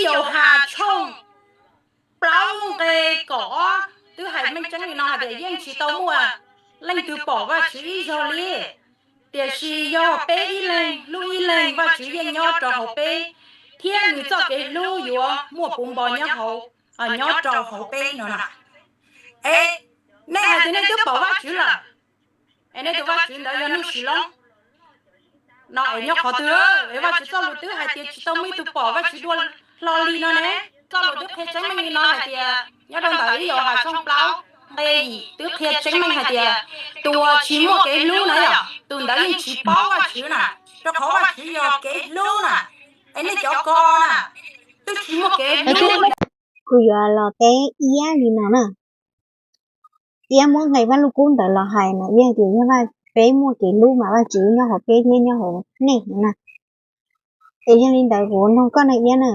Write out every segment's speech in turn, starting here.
Yauhas tshooj plaub nqe kaum ob twb hais meej tseeb li no hais tias yeej tsis tau muaj leej twg pom Vajtswv ib zaug li. Tiam sis yog peb ib leeg hlub ib leeg, Vajtswv yeej nyob rau hauv peb, thiab nws txoj kev hlub yuav muaj puv npo nyob hauv, nyob rau hauv peb no na. Es nej hais tias nej twb pom Vajtswv lawm, es nej tus Vajtswv ntawd yog Nuj Sis Loob no es nyob qhov twg? Es Vajtswv txoj lus twb hais tias tsis tau muaj ib tug pom Vajtswv dua hlo li no ne. Txoj lus twb qhia tseeb meej li no hais tias nyob rau ntawm ib Yauhas tshooj plaub nqe yim twb qhia tseeb meej hais tias tus uas tsis muaj kev hlub na yom, tus ntawd yeej tsis paub Vajtswv na, rau qhov Vajtswv yog kev hlub na. Es nej cov ko na, twb tsis muaj kev hlub. Kuv yuav los teb iab li no na. Iab muab nqe Vaj Lug Kub ntawd los hais na, iab tias yog peb muaj kev hlub mas Vajtswv nyob hauv peb thiab nyob hauv nej no na. Es yog li ntawd kuv nug koj na iab na,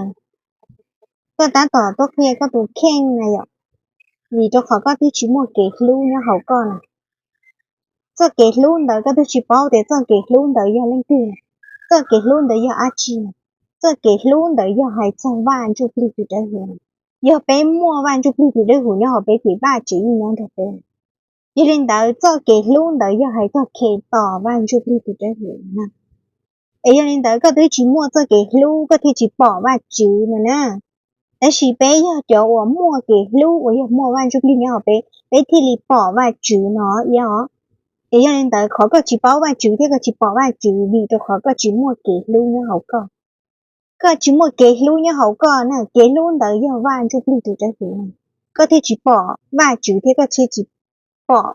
koj tab tom tuaj qhia koj tus kheej na yom, vim rau qhov koj twb tsis muaj kev hlub nyob hauv koj na. Txoj kev hlub ntawd koj twb tsis paub tias txoj kev hlub ntawd yog leej twg na, txoj kev hlub ntawd yog dab tsi na. Txoj kev hlub ntawd yog hais txog Vaj Ntsuj Plig tus dawb huv. Yog peb muaj Vaj Ntsuj Plig tus dawb huv nyob hauv peb ces Vajtswv yeej nyob nrog peb. Yog li ntawd txoj kev hlub ntawd yog hais txog Khetos Vaj Ntsuj Plig tus dawb huv na. Es yog li ntawd koj twb tsis muaj txoj kev hlub koj thiaj tsis pom Vajtswv no na. Tab sis peb yog cov uas muaj kev hlub uas yog muaj Vaj Ntsuj Plig nyob hauv peb, peb thiaj li pom Vajtswv no iab os. Ces yog li ntawd qhov koj tsis paub Vajtswv thiab koj tsis pom Vajtswv vim rau qhov koj tsis muaj kev hlub nyob hauv koj. Koj tsis muaj kev hlub nyob hauv koj na, kev hlub ntawd yog Vaj Ntsuj Plig tus dawb huv na. Koj thiaj tsis pom Vajtswv thiab koj thiaj tsis pom,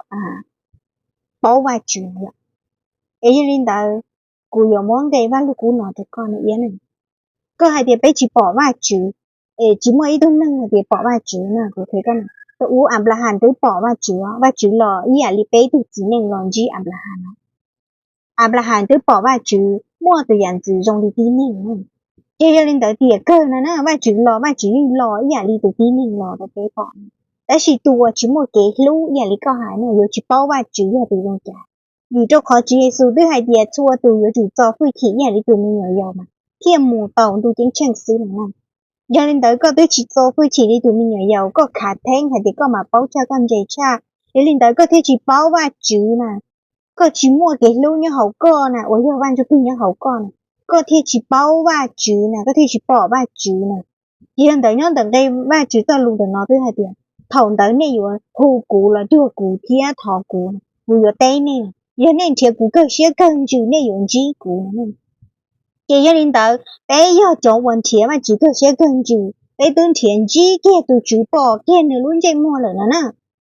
paub Vajtswv no yom. Es yog li ntawd, kuv yuav muab nqe Vaj Lug Kub no rau koj na iab na. Koj hais tias peb tsis pom Vajtswv, es tsis muaj ib tug neeg hais tias pom Vajtswv na, kuv qhia koj na. Thaum ub Anplahas twb pom Vajtswv, Vajtswv los ib yam li peb tug txiv neej los ntsib Anplahas no. Anplahas twb pom Vajtswv muaj tus yam ntxwv zoo li tib neeg. Ces yog li ntawd tiam kawg no na Vajtswv los Vajtswv yeej los ib yam li tus tib neeg los rau peb pom. Tab sis tus uas tsis muaj kev hlub ib yam li koj hais no yuav tsis paub Vajtswv yog tus zoo cas. Vim rau qhov Tswv Yexus twb hais tias txhua tus yuav tsum txo hwj chim ib yam li tus me nyuam yaus mas thiaj mus tau ntuj ceeb tsheej xwb no na. Yog li ntawd koj twb tsis txo hwj chim li tus me nyuam yaus, koj khav theeb hais tias koj mas paub tshaj koj ntse tshaj. Yog li ntawd koj thiaj tsis paub Vajtswv na. Koj tsis muaj kev hlub nyob hauv koj na, uas yog Vaj Ntsuj Plig nyob hauv koj na, koj thiaj tsis paub Vajtswv na, koj thiaj tsis pom Vajtswv na. Ces yog ntawd nyob ntawm nqe Vajtswv txoj lus ntawm no twb hais tias thaum ntawd nej yuav hu kuv los cuag kuv thiab thov kuv, kuv yuav teb nej. Yog nej nrhiav kuv kawg siab kawg ntsws nej yuav ntsib kuv no. Ces yog li ntawd peb yog cov uas nrhiav Vajtswv kawg siab kawg ntsws, peb twb nrhiav ntsib kiag tus Tswv, pom kiag nws lub ntsej muag lawm no na.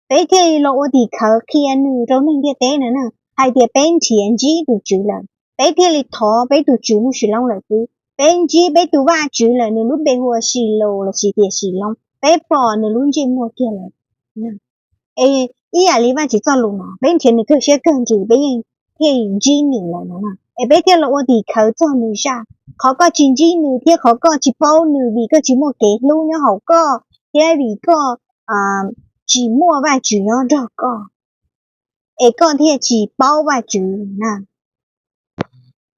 Peb thiaj li los ua tim khawv qhia nws rau neeg ntiaj teb no na, hais tias peb nrhiav ntsib tus Tswv lawm, peb thiaj li thov peb tus Tswv Nuj Sis Loob lawm xwb. Peb ntsib peb tus Vajtswv lawm, nws lub npe hu ua Sis Los lossis tias Sis Loob, peb pom nws lub ntsej muag kiag lawm. Es ib yam li Vajtswv txoj lus no, peb nrhiav nws kawg siab kawg ntsws peb yeej thiaj ntsib nws lawm no na. Es peb thiaj los ua tim khawv txog nws zaj. Qhov koj tsis ntsib nws thiab qhov koj tsis paub nws vim koj tsis muaj kev hlub nyob hauv koj thiab vim koj tsis muaj Vajtswv nyob nrog koj, es koj thiaj tsis paub Vajtswv na.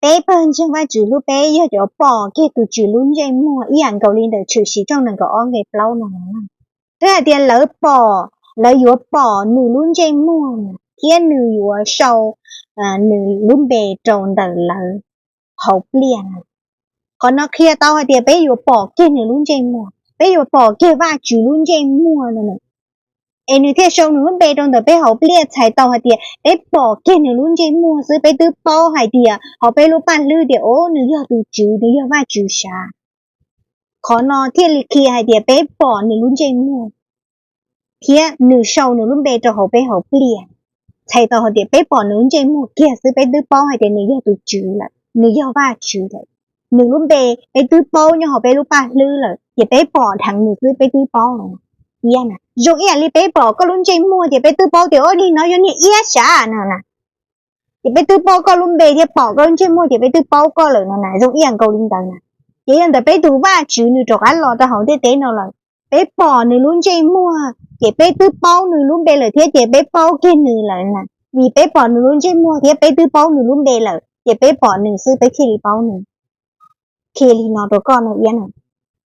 Peb pawg ntseeg Vajtswv hlub peb yog cov pom kiag tus Tswv lub ntsej muag ib yam nkaus li ntawm Tshwm Sim tshooj nees nkaum ob nqe plaub no. Twb hais tias lawv pom, lawv yuav pom nws lub ntsej muag thiab nws yuav sau nws lub npe rau ntawm lawv hauv pliaj na. Qhov no qhia tau hais tias peb yuav pom kiag nws lub ntsej muag, peb yuav pom kiag Vajtswv lub ntsej muag no. Es nws thiaj sau nws lub npe rau ntawm peb hauv pliaj, txhais tau hais tias peb pom kiag nws lub ntsej muag xwb peb twb paub hais tias hauv peb lub paj hlwb tias o nws yog tus Tswv, nws yog Vajtswv sav. Qhov no thiaj li qhia hais tias peb pom nws lub ntsej muag thiab nws sau nws lub npe rau hauv peb hauv pliaj. Txhais tau hais tias peb pom nws lub ntsej muag kiag xwb peb twb paub hais tias nws yog tus Tswv lawm, nws yog Vajtswv lawm. Nws lub npe peb twb paub nyob hauv peb lub paj hlwb lawm, ces peb pom dheev nws xwb peb twb paub lawm. Iab na, zoo ib yam li peb pom koj lub ntsej muag ces peb twb paub tias o nim no yog niag iab sav no na. Ces peb twb paub koj lub npe thiab pom koj lub ntsej muag ces peb twb paub koj lawm no na, zoo ib yam nkaus li ntawd na. Ces yog ntawd peb tus Vajtswv nws rov qab los rau hauv ntiaj teb no lawm, peb pom nws lub ntsej muag ces peb twb paub nws lub npe lawm thiab ces peb paub kiag nws lawm na. Vim peb pom nws lub ntsej muag thiab peb twb paub nws lub npe lawm ces peb pom nws xwb peb thiaj li paub nws. Qhia li no rau koj no Iab na.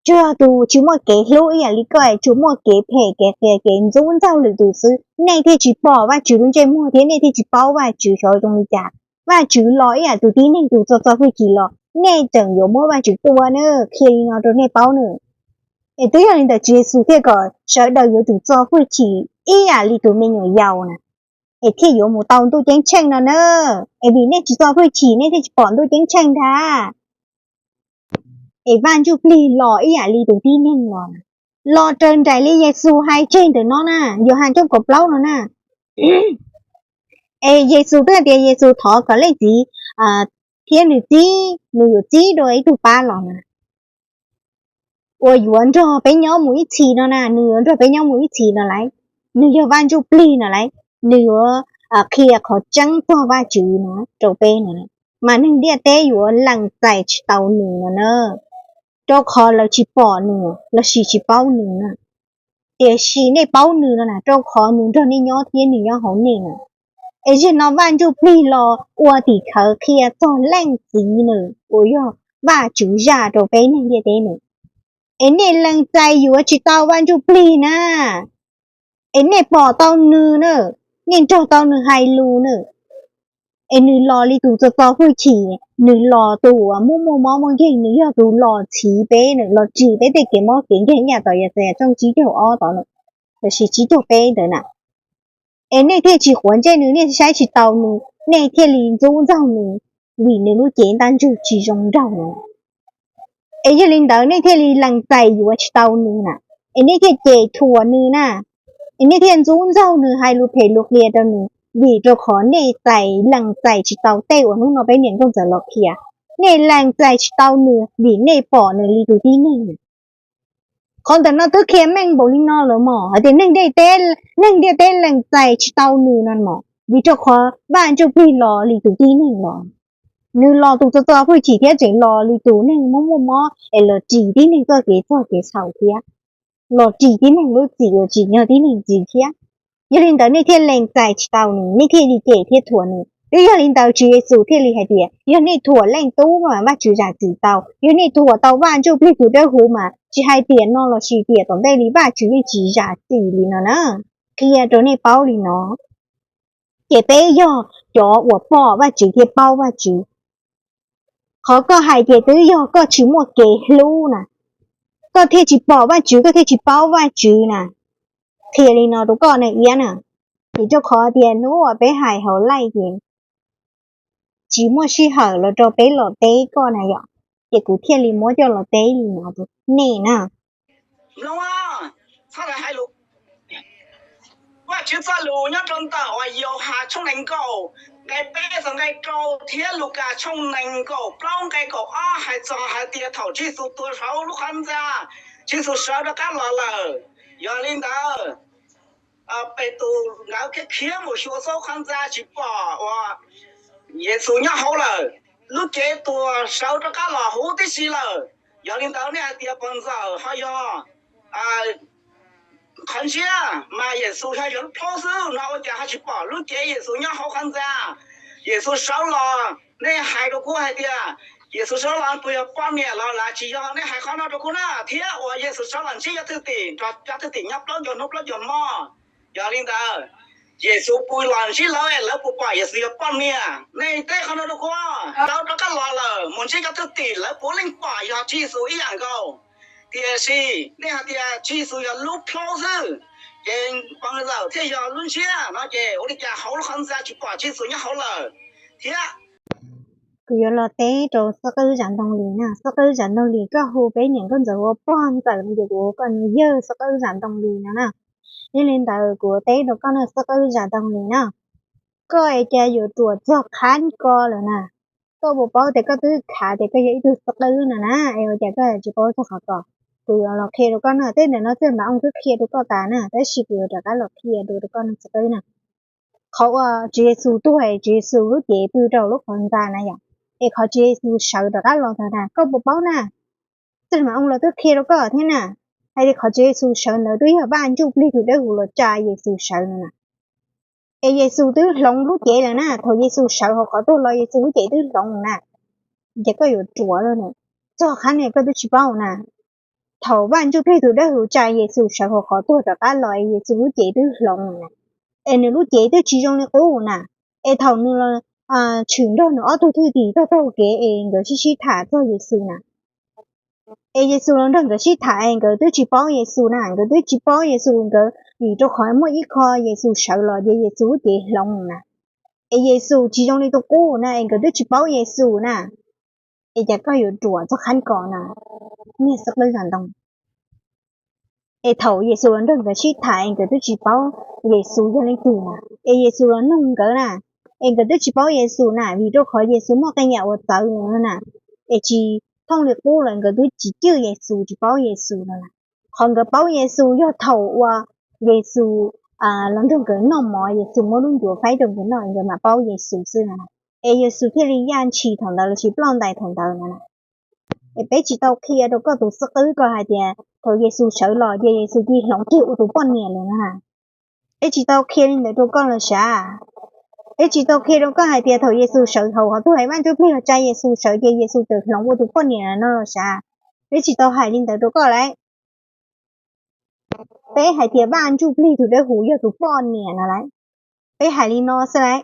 Tsuas yog tus tsis muaj kev hlub ib yam li koj es tsuas muaj kev phem kev qias kev ntxub ntxaug lwm tus xwb, nej thiaj tsis pom Vajtswv lub ntsej muag thiab nej thiaj tsis paub Vajtswv xyov zoo li cas. Vajtswv los ib yam tus tib neeg tus txo txo hwj chim los nej tseem yuav muab Vajtswv tua na, qhia li no rau nej paub na. Es twb yog li ntawd Tswv Yexus thiaj kom sawv daws yuav tsum txo hwj chim ib yam li tus me nyuam yaus na, es thiaj yuav mus tau ntuj ceeb tsheej no na. Es vim nej tsis txo hwj chim nej thiaj tsis pom ntuj ceeb tsheej ntag. Es Vaj Ntsujplig los ib yam li tus tib neeg los, los raws nraim li Yexus hais tseg ntawm no na, Yauhas tshooj kaum plaub no na. Es Yexus twb hais tias Yexus thov kom leej txiv thiab nws txib, nws yuav txib dua ib tug pab los na, uas yuav nrog peb nyob mus ib txhis no na, nws yuav nrog peb nyob mus ib txhis no lauj. Nws yog Vaj Ntsujplig no lauj, nws yuav qhia qhov tseeb txog Vajtswv no rau peb no, mas neeg ntiaj teb yuav lees txais tsis tau nws no na, rau qhov lawv tsis pom nws lossis tsis paub nws na. Tiam sis nej paub nws no na, rau qhov nws nrog nej nyob thiab nws nyob hauv nej na. Es zaum no Vaj Ntsujplig los ua tim khawv qhia txog leej txiv nws uas yog Vajtswv zaj rau peb neeg ntiaj teb nws. Es nej lees txais yuav tsis tau Vaj Ntsujplig na. Es nej pom tau nws na, nej nrog tau nws hais lus na. Es nws los li tus txo txo hwj chim, nws los tus uas muaj muaj mob muaj nkeeg, nws yog tus los txhiv peb na, los ris peb tej kev mob kev nkeeg ib yam tom Yaxayas tshooj tsib caug ob tod na, lossis tsib caug peb ntawd na. Es nej thiaj tsis quav ntsej nws, nej saib tsis taus nws, nej thiaj li ntxub ntxaug nws, vim nws lub cev ntaj ntsug tsis zoo nraug na. Es yog li ntawd nej thiaj li lees txais yuav tsis tau nws na, es nej thiaj cem thuam nws na, es nej thiaj ntxub ntxaug nws hais lus phem lus qias rau nws, vim rau qhov nej txais lees txais tsis tau tej uas hnub no peb niam nkauj ntxawm los qhia. Nej lees txais tsis tau nws vim nej pom nws li tus tib neeg. Qhov ntawm no twb qhia meej npaum li no lawm mog, hais tias neeg ntiaj teb, neeg ntiaj teb lees txais tsis tau nws no mog, vim rau qhov Vaj Ntsujplig los li tus tib neeg los. Nws los tus txo txo hwj chim thiab tseem los li tus neeg muaj muaj mob es los ris tib neeg txoj kev txog kev txhaum thiab, los ris tib neeg lub txim uas tsim nyog tib neeg txim thiab. Yog li ntawd nej thiaj lees txais tsis tau nws, nej thiaj li cem thiab thuam nws. Twb yog li ntawd Tswv Yexus thiaj li hais tias yog nej thuam leej Tub mas Vajtswv zam txim tau, yog nej thuam tau Vaj Ntsujplig tus dawb huv mas tsis hais tiam no lossis tiam tom ntej li Vajtswv yeej tsis zam txim li no na. Qhia rau nej paub li no. Ces peb yog cov uas pom Vajtswv thiab paub Vajtswv. Qhov koj hais ces twb yog koj tsis muaj kev hlub na, koj thiaj tsis pom Vajtswv, koj thiaj tsis paub Vajtswv na. Qhia li no rau koj na Iab na, vim rau qhov tias hnub uas peb hais hauv live ces tsis muaj sij hawm los rau peb los teb koj na yom, ces kuv thiaj li muab coj los teb li no rau nej na. Mloog, txhob hais lus. Vajtswv txoj lus nyob rau ntawm uas Yauhas tshooj nees nkaum, nqe peb txog nqe rau thiab Lukas tshooj nees nkaum plaub nqe kaum ob hais txog hais tias thaum Tswv Yexus tuag saum lub qhov ntxa, Tswv Yexus sawv rov qab los lawm. Yog li ntawd, Petus nkawd khiav khiav mus xyuas xub qhov ntxa tsis pom uas Yexus nyob hauv lawm. Lub cev tuag sawv rov qab los huv tib si lawm. Yog li ntawd nej hais tias pog ntxawm ho yog qhov ntsiab mas Yexus ho yog lub plhaub xwb no ua cas ho tsis pom lub cev Yexus nyob hauv qhov ntxa? Yexus sawv los nej hais rau kuv hais tias Yexus sawv los puas yog poj niam los lawm tsis yog? Nej hais qhov no rau kuv na, thiab uas Yexus sawv los ntsib cov thwj tim, nrog cov thwj tim nyob plaub caug hnub plaub caug hmo. Yog li ntawd, Yexus puas los ntsib lawv, lawv puas pom Yexus yog poj niam? Nej teb qhov no rau kuv. Lawv rov qab los lawm mus ntsib cov thwj tim, lawv puav leej pom yog Tswv Yexus ib yam nkaus. Tiam sis nej hais tias Tswv Yexus yog lub plhaub xwb, ces pog ntxawm thiaj yog lub ntsiab no ces ua li cas hauv lub qhov ntxa tsis pom Tswv Yexus nyob hauv lawm thiab? Kuv yuav los teb rau xib hwb Zam Ntoo Lis na. Xib hwb Zam Ntoo Lis, koj hu peb niam nkauj ntxawm ua pog ntxawm no ces kuv hu koj niag yawg xib hwb Zam Ntoo Lis no na. Yog li ntawd kuv teb rau koj na xib hwb Zam Ntoo Lis na, koj es cas yuav ruam txog qhov ko lawm na? Koj puas paub tias koj twb khav tias koj yog ib tug xib hwb no na, es ua cas koj tsis paub txog qhov ko? Kuv yuav los qhia rau koj na, tej ntawm no Txawj Npam Oo twb qhia rau koj tas na, tab sis kuv yuav rov qab los qhia dua rau koj na xib hwb na. Qhov uas Tswv Yexus tuag, Tswv Yexus lub cev pw rau lub qhov ntxa na yom, es qhov Tswv Yexus sawv rov qab los ntawd na, koj puas paub na? Txawj Npam Oo los twb qhia rau koj thiab na, hais tias qhov Tswv Yexus sawv ntawd twb yog Vaj Ntsujplig tus dawb huv los tsa Yexus sawv no na. Es Yexus twb hloov lub cev lawm na, thaum Yexus sawv hauv qhov tuag los Yexus lub cev twb hloov na. Ces koj yuav ruam lawm na, txog qhov no koj twb tsis paub na. Thaum Vaj Ntsujplig tus Dawbhuv tsa Yexus sawv hauv qhov tuag rov qab los es Yexus lub cev twb hloov na, es nws lub cev twb tsis zoo li qub na, es thaum nws los tshwm nrog nws ob tug thwj tim taug taug kev es nkawd sib sib tham txog Yexus na. Es Yexus los nrog nkawd sib tham es nkawd twb tsis paub Yexus na, nkawd twb tsis paub Yexus, nkawd vim rau qhov muaj ib qho Yexus sawv los ces Yexus lub cev hloov na. Es Yexus tsis zoo li tus qub na es nkawd twb tsis paub Yexus na. Es cas koj yuav ruam txog qhov ko na, niag xib qwb zam ntoo? Es thaum Yexus los nrog nkawd sib tham es nkawd twb tsis paub Yexus yog leej twg na, es Yexus los nug nkawd na, es nkawd twb tsis paub Yexus na, vim rau qhov Yexus muaj qee yam uas txawv na, es tsis thooj li qub lawm nkawd twb tsis cwj Yexus, tsis paub Yexus no na. Qhov nkawd paub Yexus yog thaum uas Yexus los nrog nkawd noj mov, Yexus muab lub ncuav faib rau nkawd noj, nkawd mam paub Yexus xwb no. Es Yexus thiaj li yaj ntshis thaum ntawd lossis ploj ntais thaum ntawd no na. Es peb tsis tau qhia rau koj tus xib qwb ko hais tias thaum Yexus sawv los ces Yexus cia li hloov kiag ua tus poj niam lawm no na. Peb tsis tau qhia li ntawd rau koj los sav. Peb tsis tau qhia rau koj hais tias thaum Yexus sawv hauv qhov tuag es Vaj Ntsujplig los tsa Yexus sawv ces Yexus txawm hloov ua tus poj niam no los sav. Peb tsis tau hais li ntawd rau koj lauj. Peb hais tias Vaj Ntsujplig tus Dawbhuv yog tus poj niam no lauj. Peb hais li no xwb lauj.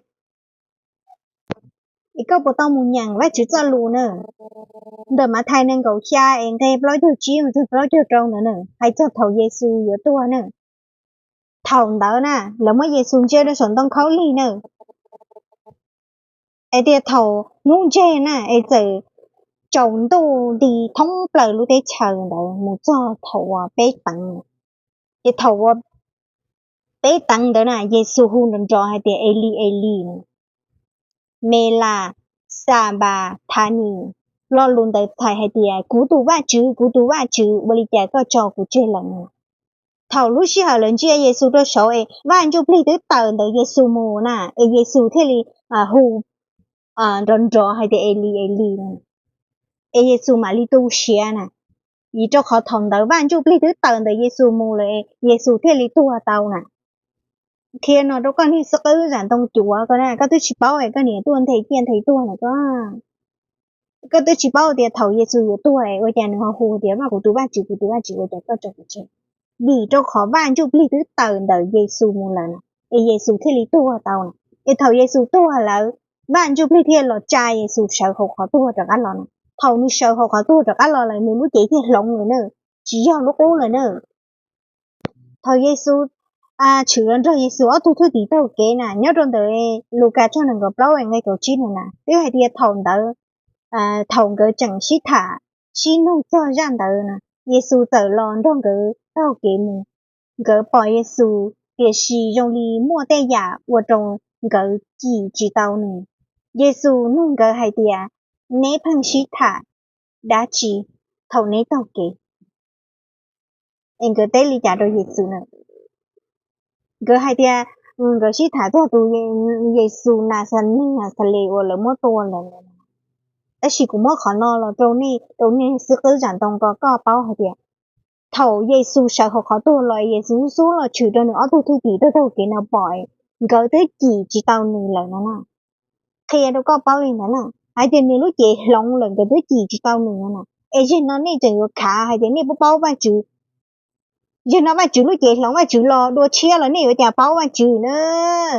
Es koj puas tau mus nyeem Vajtswv txoj lus na? Ntawm Mathais nees nkaum xya es nqe plaub caug tsib mus txog plaub caug rau ntawd na, hais txog thaum Yexus yuav tuag na. Thaum ntawd na, lawv muab Yexus ntsia rau saum ntoo khaub lig na. Es tias thaum hnub ntseg na es txawm tsaus ntuj nti thoob plaws lub teb chaws ntawd mus txog thaum uas peb teev. Ces thaum uas peb teev ntawd na, Yexus hu nrov nrov hais tias Elis, Elis, Melas Xanpathanis. Lo lus ntawd txhais hais tias kuv tus Vajtswv, kuv tus Vajtswv, ua li cas koj tso kuv tseg lawm no? Thaum lub sij hawm lawv ntsia Yexus rau saud es Vaj Ntsujplig twb tawm ntawm Yexus mus na, es Yexus thiaj li hu nrov nrov hais tias Elis, Elis no. Es Yexus mam li tu siav na. Vim rau qhov thaum ntawd Vaj Ntsujplig twb tawm ntawm Yexus mus lawm, Yexus thiaj li tuag tau na. Qhia no rau koj niag xib qwb zam ntoo cuav ko na, koj twb tsis paub es koj niam tuaj nthe ciaj nthe tuag lawm ko. Koj twb tsis paub tias thaum Yexus yuav tuag es ua cas nws ho hu tias Vaj, kuv tus Vajtswv, kuv tus Vajtswv, ua cas koj tso kuv tseg? Vim rau qhov Vaj Ntsujplig twb tawm ntawm Yexus mus lawm na, es Yexus thiaj li tuag tau na. Es thaum Yexus tuag lawm, Vaj Ntsujplig thiaj los tsa Yexus sawv hauv qhov tuag rov qab los na. Thaum nws sawv hauv qhov tuag rov qab los lawm nws lub cev thiaj hloov lawm na, tsis yog lub qub lawm na. Thaum Yexus tshwm los nrog Yexus ob tug thwj tim taug kev na, nyob rau ntawm Lukas tshooj nees nkaum plaub nqe kaum tsib na, twb hais tias thaum ntawd, thaum nkawd tseem sib tham sib nug txog zaj ntawd na, Yexus txawm los nrog nkawd taug kev mus. Nkawd pom Yexus, tiam sis zoo li muaj tej yam ua rau nkawd cim tsis tau nws. Yexus nug nkawd hais tias, neb pheej sib tham dab tsi thaum neb taug kev? Es nkawd teb li cas rau Yexus na? Nkawd hais tias, nkawd sib tham txog tus Yexus Naxales uas lawv muab tua lawm. Tab sis kuv muab qhov no los rau nej, rau nej xib qwb zam ntoo ko, koj paub hais tias thaum Yexus sawv hauv qhov tuag los, Yexus xub los tshwm rau nws ob tug thwj tim taug taug kev no pom, nkawd twb cim tsis tau nws lawm no na. Qhia rau koj paub li ntawd na, hais tias nws lub cev hloov lawm nkawd twb cim tsis tau nws no na. Es yog no nej tseem yuav khav hais tias nej paub paub Vajtswv. Yog no Vajtswv lub cev hloov, Vajtswv los dua tshiab los nej yuav cas paub Vajtswv na?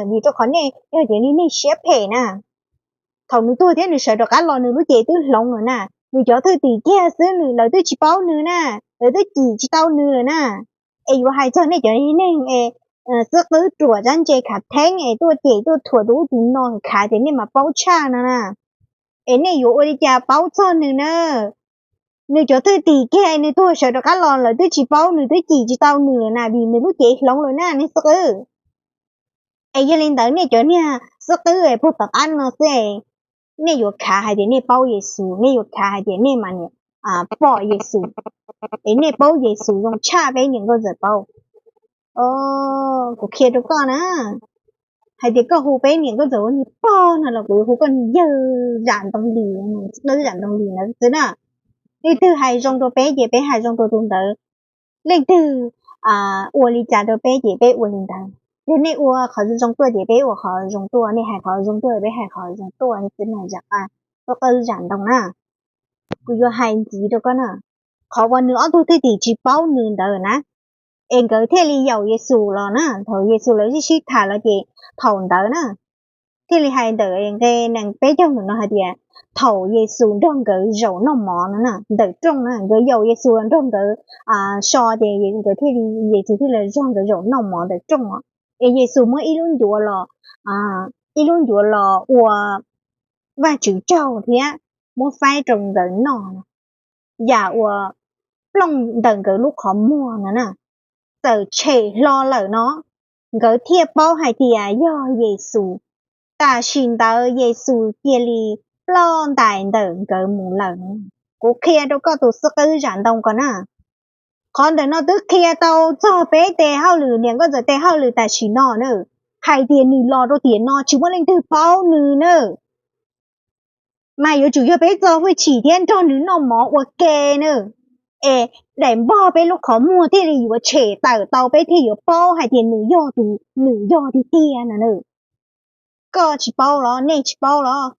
Vim rau qhov nej yog cov niag neeg siab phem na. Thaum nws tuag thiab nws sawv rov qab los nws lub cev twb hloov lawm na. Nws cov thwj tim kiag xwb nws, lawv twb tsis paub nws na, lawv twb cim tsis tau nws lawm na. Es yuav hais txog nej cov neeg es xib qwb ruam tsab ntse khav theeb es tuaj cem tuaj thuam tus ub tus no khav tias nej mas paub tshaj no na. Es nej yuav ua li cas paub txog nws na? Nws cov thwj tim kiag nws tuag sawv rov qab los lawv twb tsis paub, nws twb cim tsis tau nws lawm na, vim nws lub cev hloov lawm na nej xib qwb. Es yog li ntawd nej cov niag xib qwb es puag tom qab no xwb, nej yuav khav hais tias nej paub Yexus, nej yuav khav hais tias nej mas niam pom Yexus, es nej paub Yexus zoo tshaj peb niam nkauj ntxawm paub. Kuv qhia rau koj na, hais tias koj hu peb niam nkauj ntxawm ua niag pog no los kuv yuav hu koj niag yawg zam ntoo lis, xib qwb zam ntoo lis ntawd xwb na. Leej twg hais zoo rau peb ces peb hais zoo rau tus ntawd, leej twg ua li cas rau peb ces peb ua li ntawd. Yog nej ua qhov zoo tuaj ces peb ua qhov zoo tuaj, nej hais qhov zoo tuaj peb hais qhov zoo tuaj xwb na, zam, xib qwb zam ntoo na. Kuv yuav hais ntxiv rau koj na. qhov uas nws ob tug thwj tim tsis paub nws ntawd na. Es nkawd thiaj li yaum Yexus los na, thaum Yexus lawv sib sib tham los ces thaum ntawd na, thiaj li hais ntawm nqe nees peb caug ntawm no hais tias thaum Yexus nrog nkawd zaum noj mov no na, ntawm rooj na, nkawd yaum Yexus los nrog nkawd so ces nkawd thiaj li, Yexus thiaj li nrog nkawd zaum noj mov ntawm rooj os. Es Yexus muab ib lub ncuav los, ib lub ncuav los ua Vajtswv tsaug thiab muab faib rau nkawd noj, yam uas plooj ntawm nkawd lub qhov muag no na, txawm tshem hlo lawm no, nkawd thiaj paub hais tias yog Yexus. Tam sim ntawd Yexus cia li ploj ntais ntawm nkawd mus lawm. Kuv qhia rau koj tus xib qwb zam ntoo ko na, qhov ntawm no twb qhia tau txog peb tes hauj lwm, niam nkauj ntxawm tes hauj lwm tam sim no na, hais tias nws los rau tiam no tsis muaj leej twg paub nws na. Mas yuav tsum yog peb txo hwj chim thiab nrog nws noj mov ua ke na, es daim npog peb lub qhov muag thiaj li yuav tshem tawm tau, peb thiaj yuav paub hais tias nws yog tus, nws yog tiag tiag no na. Koj tsis paub los? Nej tsis paub los?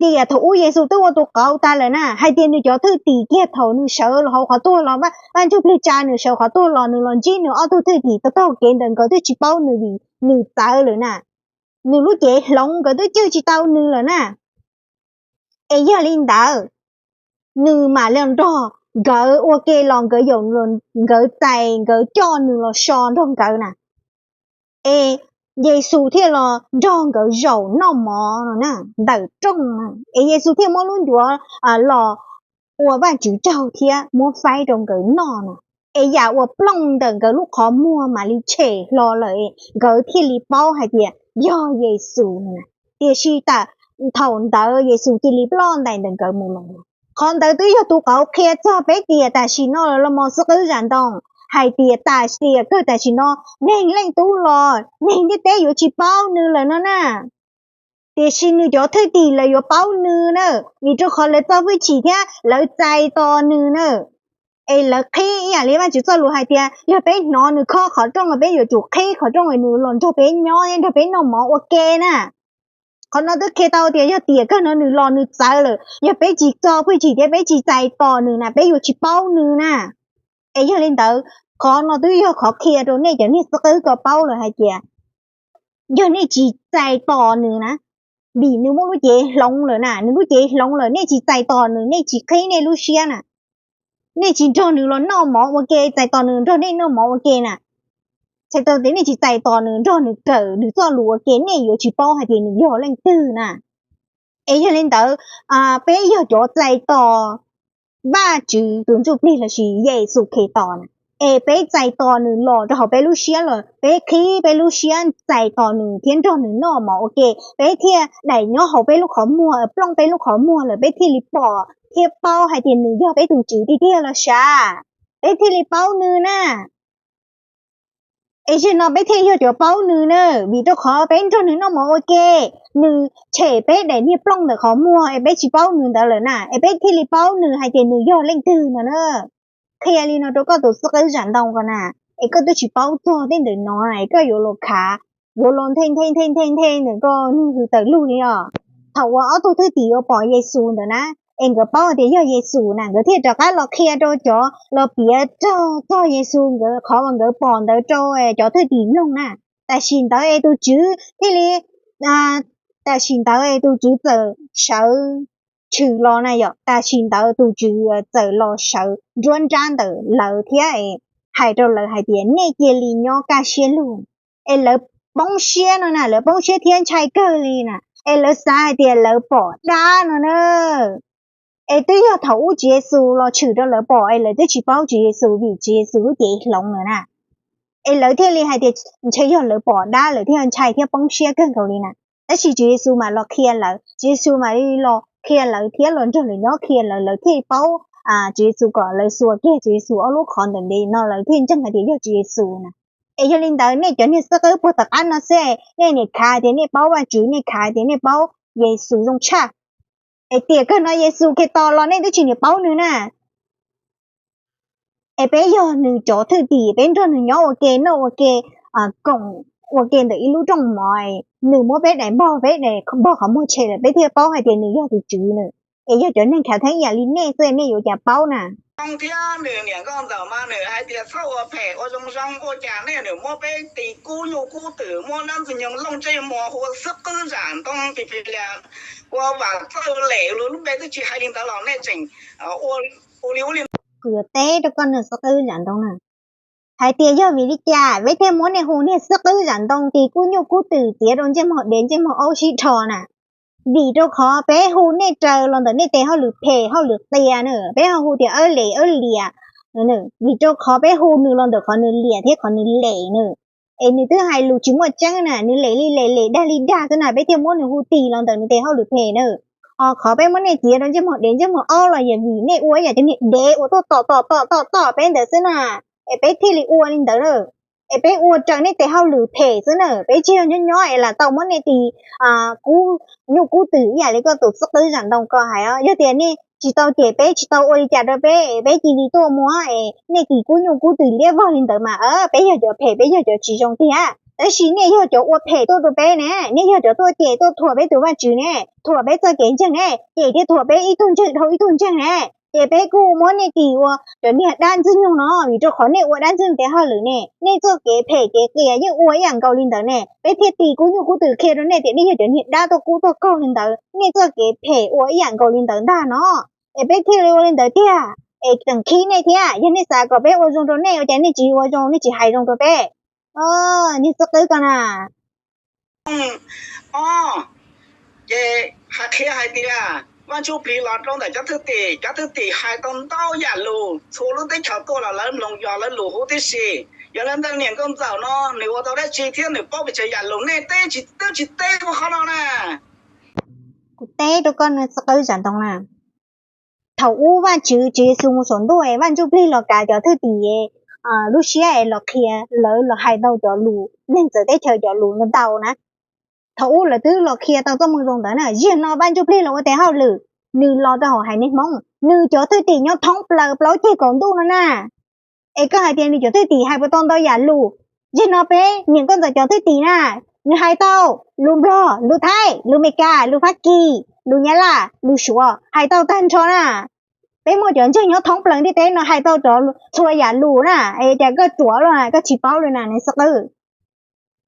Tiam thaum ub Yexus twb ua tus qauv tas lawm na, hais tias nws cov thwj tim kiag thaum nws sawv los hauv qhov tuag los, Vaj Ntsuj Plig tsa nws sawv qhov tuag los, nws los ntsib nws ob tug thwj tim taug taug kev ntawd nkawd twb tsis paub nws vim nws txawv lawm na. Nws lub cev hloov, nkawd twb cwj tsis tau nws lawm na. Es yog li ntawd, nws mam li nrog nkawd ua ke los, nkawd yaum, nkawd txais, nkawd coj nws los so nrog nkawd na. Es Yexus thiaj los nrog nkawd zaum noj mov no na, ntawm rooj na. Es Yexus thiaj muab lub ncuav los ua Vajtswv tsaug thiab muab faib rau nkawd noj na. Es yam uas plooj ntawm nkawd lub qhov muag mam li tshem hlo lawm, nkawd thiaj li paub hais tias yog Yexus na. Tiam sis thaum ntawd Yexus cia li ploj ntais ntawm nkawd mus lawm. Qhov ntawd twb yog tus qauv qhia txog peb tiam tam sim no lawm los mas xib qwb zam ntoo, hais tias tam sim, tiam kawg tam sim no neeg Leej Tub los neeg ntiaj teb yuav tsis paub nws lawm no na. Tiam sis nws cov thwj tim lawv yuav paub nws na, vim rau qhov lawv txo hwj chim thiab lawv txais tos nws na. Es lawv qhib ib yam li Vajtswv txoj lus hais tias yog peb hnov nws khob qhov rooj, peb yuav tsum qhib qhov rooj es nws los nrog peb nyob thiab nrog peb noj mov ua ke na. Qhov no twb qhia tau tias yog tiam kawg no nws los nws txawv lawm, yog peb tsis txo hwj chim thiab peb tsis txais tos nws na, peb yuav tsis paub nws na. Es yog li ntawd, qhov no twb yog qhov qhia rau nej cov niag xib qwb ko paub lawm hais tias yog nej tsis txais tos nws na, vim nws muaj lub cev hloov lawm na, nws lub cev hloov lawm, nej tsis txais tos nws, nej tsis qhib nej lub siab na, nej tsis nrog nws los noj mov ua ke, txais tos nws nrog nej noj mov ua ke na, txhais tau tias nej tsis txais tos nws, nrog nws kawm nws txoj lus ua ke, nej yuav tsis paub hais tias nws yog leej twg na. Es yog li ntawd, peb yog cov txais tos Vajtswv tus Ntsuj Plig lossis Yexus Khetos na, es peb txais tos nws los rau hauv peb lub siab los peb qhib peb lub siab txais tos nws thiab nrog nws noj mov ua ke, peb thiaj daim nyob hauv peb lub qhov muag, plooj peb lub qhov muag lawm peb thiaj li pom thiab paub hais tias nws yog peb tus Tswv tiag tiag los sav, peb thiaj li paub nws na. Es zaum no peb thiaj yog cov paub nws na, vim rau qhov peb nrog nws noj mov ua ke, nws tshem peb daim niag plooj ntawm qhov muag es peb tsis paub nws ntawd lawm na, es peb thiaj li paub nws hais tias nws yog leej twg no na. Qhia li no rau koj tus xib qwb zam ntoo ko na, es koj twb tsis paub txog tej ntawm no na, es koj yuav los khav, yuav los nthe nthe nthe nthe nthe ntawm koj nws hws tawm lug li os. Thaum uas ob tug thwj tim yuav pom Yexus ntawd na, es nkawd paub tias yog Yexus na, nkawd thiaj rov qab los qhia rau cov los piav txog Yexus, nkawd qhov uas nkawd pom ntawd rau cov thwj tim mloog na. Tam sim ntawd es tus Tswv thiaj li, tam sim ntawd es tus Tswv txawm sawv tshwm los na yom, tam sim ntawd tus Tswv txawm los sawv nruab nrab ntawm lawv thiab hais rau lawv hais tias nej cia li nyob kaj siab lug. Es lawv poob siab no na, lawv poob siab thiab ntshai kawg li na, es lawv xav hais tias lawv pom dab no na. Es twb yog thaum ub Tswv Yexus los tshwm rau lawv pom es lawv twb tsis paub Tswv Yexus vim Tswv Yexus lub cev hloov lawm na. Es lawv thiaj li hais tias ntshe yog lawv pom dab, lawv thiaj ntshai thiab poob siab kawg nkaus li na. Tab sis Tswv Yexus mam los qhia lawv, Tswv Yexus mam li los qhia lawv thiab los nrog lawv nyob qhia lawv, lawv thiaj paub Tswv Yexus kom lawv xuas kiag Tswv Yexus ob lub qhov ntawm ntev no lawv thiaj ntseeg hais tias yog Tswv Yexus na. Es yog li ntawd nej cov niag xib qwb puag tom qab no xwb, nej niaj khav tias nej paub Vajtswv, nej khav tias nej paub Yexus zoo tshaj. Es tiam kawg no Yexus Khetos los nej twb tsis niaj paub nws na. Es peb yog nws cov thwj tim, peb nrog nws nyob ua ke, noj ua ke, koom ua ke ntawm ib lub rooj mov, nws muab peb daim npog, peb daim npog qhov muag tshem lawm peb thiaj paub hais tias nws yog tus Tswv na. Es yog cov neeg khav theeb ib yam li nej xwb nej yuav cas paub na. Thiab nws niam nkauj ntxawm mas nws hais tias txhob ua phem ua zoo zoo, ua cas nej nws muab peb tis kub nyuj kub twm, muab dab ntxwg nyoog looj ntsej muag hu ua xwb qwb zam ntoo pis pis lias, ua vam txawj lem lus lub npe twb tsis hais li ntawd los nej tseem ua li ua li. Kuv yuav teb rau koj nws xwb qwb zam ntoo na. Hais tias yog vim li cas peb thiaj muab nej hu niag xwb qwb zam ntoo tis kub nyuj kub twm txiav rau ntsej muag dev ntsej muag aub sib dhos na? Vim rau qhov peb hu nej raws los ntawm nej tes hauj lwm phem hauj lwm qias na, peb ho hu tias awb lem awb liam. Vim rau qhov peb hu nws los ntawm qhov nws liam thiab qhov nws lem na. Es nws twb hais lus tsis muaj tseeb na, nws lem li lem, lem dag li dag xwb na, peb thiaj muab nws hu tis los ntawm nws tes hauj lwm phem na. Ho qhov peb muab nej txiav rau ntsej muag dev ntsej muag aub los yog vim nej ua ib yam cov niag dev uas tuaj tom tom tom tom tom peb ntawd xwb na. Es peb thiaj li ua li ntawd na. Es peb ua raws nej tes hauj lwm phem xwb na, peb tsis yog nyob nyob es lam tau muab nej tis kub nyuj kub twm ib yam li koj tus xwb qwb zam ntoo ko hais os. Yog tias nej tsis tau cem peb, tsis tau ua li cas rau peb, peb cia li tuaj muab es nej tis kub nyuj kub twm liab vog li ntawd mas peb yog cov phem, peb yog cov tsis zoo tiag. Tab sis nej yog cov ua phem tuaj rau peb ne, nej yog cov tuaj cem tuaj thuam peb tus Vajtswv ne, thuam peb txoj kev ntseeg ne, cem thiab thuam peb ib tug ntseeg dhau ib tug ntseeg ne. Ces peb kuj muab nej tis ua cov niag dab ntxwg nyoog no, vim rau qhov nej ua dab ntxwg nyoog tes hauj lwm ne, nej txoj kev phem kev qias yeej ua ib yam nkaus li ntawd ne, peb thiaj tis kub nyuj kub twm qhia rau nej tias nej yog cov niag dab tuaj kub tuaj kaug li ntawd, nej txoj kev phem ua ib yam nkaus li ntawd ntag no. Es peb thiaj li ua li ntawd tiag, es tseem khib nej thiab. Yog nej xav kom peb ua zoo rau nej ua cas nej tsis ua zoo, nej tsis hais zoo rau peb? Niag xwb qwb ko na. Ces hais qhia hais tias Vaj Ntsuj Plig los rau ntawm cov thwj tim, cov thwj tim hais tau ntau yam lus, txhua lub teb chaws tuaj los lawv mloog yog lawv lus huv tib si. Yog li ntawd niam nkauj ntxawm no nws ua tau dab tsi thiab nws paub pes tsawg yam lus, nej teb tsis, twb tsis teb ua qhov no na. Kuv teb rau koj nws xwb qwb zam ntoo na. Thaum ub Vajtswv, Tswv Yexus mus saum ntuj es Vaj Ntsuj Plig los kav cov thwj tim lub siab es los qhia lawv los hais tau cov lus neeg txawv teb chaws cov lus ntau na. Thaum ub lawv twb los qhia tau txoj moo zoo ntawd na. Ziag no Vaj Ntsuj Plig los ua tes hauj lwm, nws los rau hauv haiv neeg Hmoob, nws cov thwj tim nyob thoob plaws plaub ceg kaum ntuj no na. Es koj hais tias nws cov thwj tim hais puas tau ntau yam lus? Ziag no peb niam nkauj ntxawm cov thwj tim na, nws hais tau lus Nplog, lus Thaib, lus Amelikas, lus Fab Kis, lus Nyab Laj, lus Suav, hais tau tag nrho na. Peb muaj cov ntseeg nyob thoob plaws ntiaj teb no hais tau cov txhua yam lus na, es cas koj ruam luaj, koj tsis paub li na nws xwb qwb.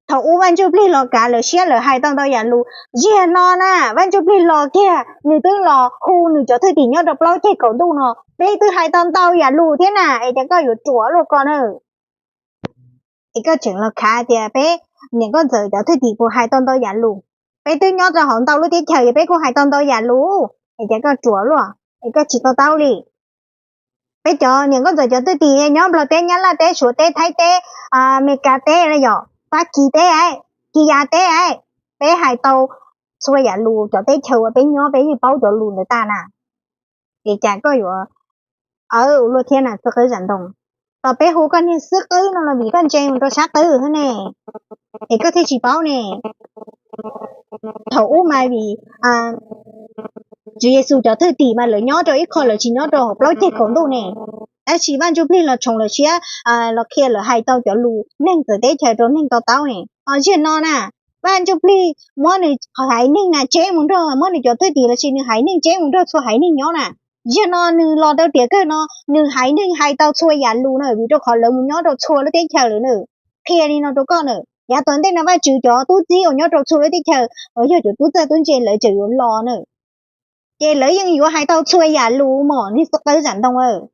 Thaum ub Vaj Ntsuj Plig los kav lawv siab lawv hais tau ntau yam lus. Ziag no na Vaj Ntsuj Plig los kiag nws twb los hu nws cov thwj tim nyob rau plaub ceg kaum ntuj no, peb twb hais tau ntau yam lus thiab na, es cas koj yuav ruam luaj ko na. Es koj tseem los khav tias peb niam nkauj ntxawm cov thwj tim puas hais tau ntau yam lus? Peb twb nyob rau hauv ntau lub teb chaws es peb kuj hais tau ntau yam lus, es cas koj ruam luaj, es koj tsis to taub li. Peb cov niam nkauj ntxawm cov thwj tim nyob Nplog teb, Nyab Laj teb, Suav teb, Thaib teb, Amelikas teb, yog Fab Kis teb, Kis Yas teb, peb hais tau txhua yam lus cov teb chaws uas peb nyob peb yeej paub cov lus ntawd tag na. Es cas koj yuav ua luaj thiab na xwb qwb zam ntoo. Tos peb hu koj niag xwb qwb no los vim koj ntse mus rau sab qwb xwb ne, es koj thiaj tsis paub ne. Thaum ub mas vim Tswv Yexus cov thwj tim mas lawv nyob rau ib qho, lawv tsis nyob rau hauv plaub ceg kaum ntuj ne. Tab sis Vaj Ntsuj Plig los tshoov lawv siab, los qhia lawv hais tau cov lus neeg txawv teb chaws rau neeg to taub ne. Ho ziag no na, Vaj Ntsuj Plig muab nws haiv neeg na tseb mus nrog, muab nws cov thwj tim los sis nws haiv neeg tseb mus nrog txhua haiv neeg nyob na. Ziag no nws los rau tiam kawg no nws haiv neeg hais tau txhua yam lus na, vim rau qhov lawv mus nyob rau txhua lub teb chaws lawm na. Qhia li no rau koj na, yav tom ntej no Vajtswv cov tub txib uas nyob rau txhua lub teb chaws uas yog cov tub txawj tub ntse lawv tseem yuav los na, ces lawv yeej yuav hais tau txhua yam lus mog niag xwb qwb zam ntoo.